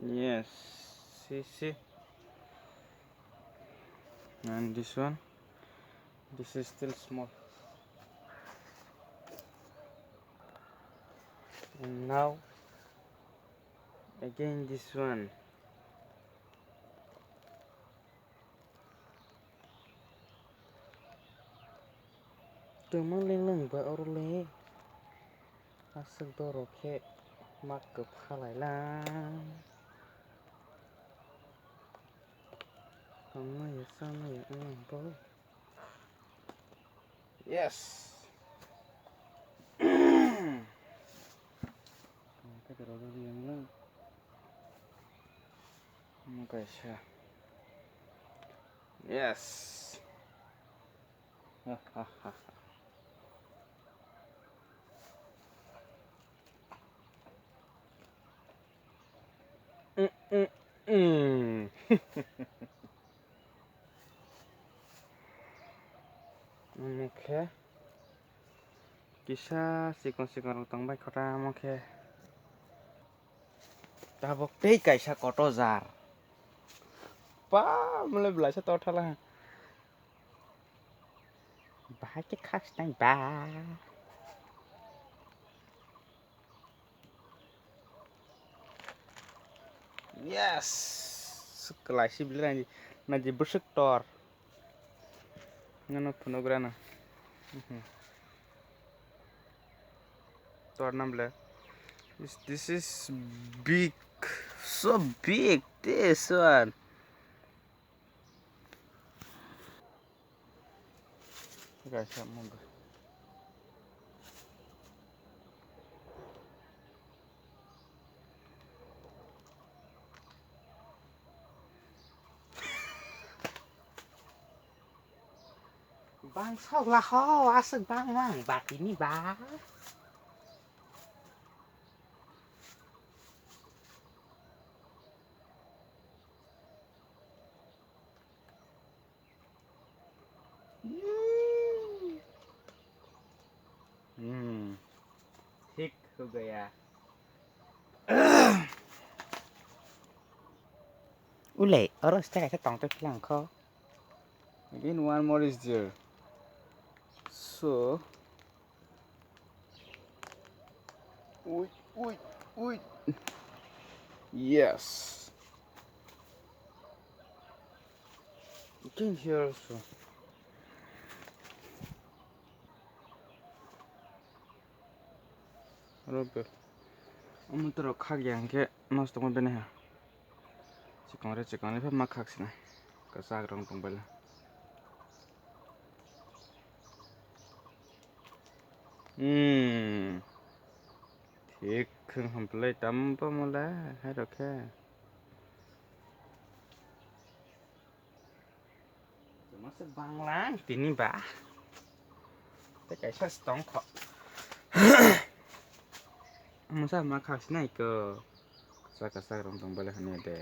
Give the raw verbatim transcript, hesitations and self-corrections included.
Yes, see, see. And this one, this is still small. And now, again this one. Twma lengleng ba oro le. Aswk dorok khe mak kwpha lai lang. Tongmaya chamaya wng bo. Yes. Kaisa. Yes. Mm, mm, mm. Omo khe kisa chikon chikon rok tong bai kho ta, omo khe tabuk tei kaisa kotor jar. Pa, mole belaisa tor thala. Bahai khe khak sinai ba. Yes. Kwlai si bile nai, nai bwswk tor. Nano phunuk rana. Mhm. Tor nam le. This, this is big. So big, this one. Kaisa mung. Bang sokla ho, aswk bang mang batini ba. Hmm. Thik ho gaya. Ulei, oro sita kaisa tongtoi philang kho. Again, one more is there. So, wait, wait, wait. Yes. You can hear also. Oro be. Omo toro khak ya hwnkhe nosto wngwi bini ha. Chikon re chikon re ma khak sina. Kwchak rong tong bele. Hmm. Thik khwng hwn plai tamo mole hai rok khe. Masa banglang tini ba. Tei kaisa se tong kho. Masa ma khak sinai ko. Kwchak kwchak rong tong bele hwnwi de.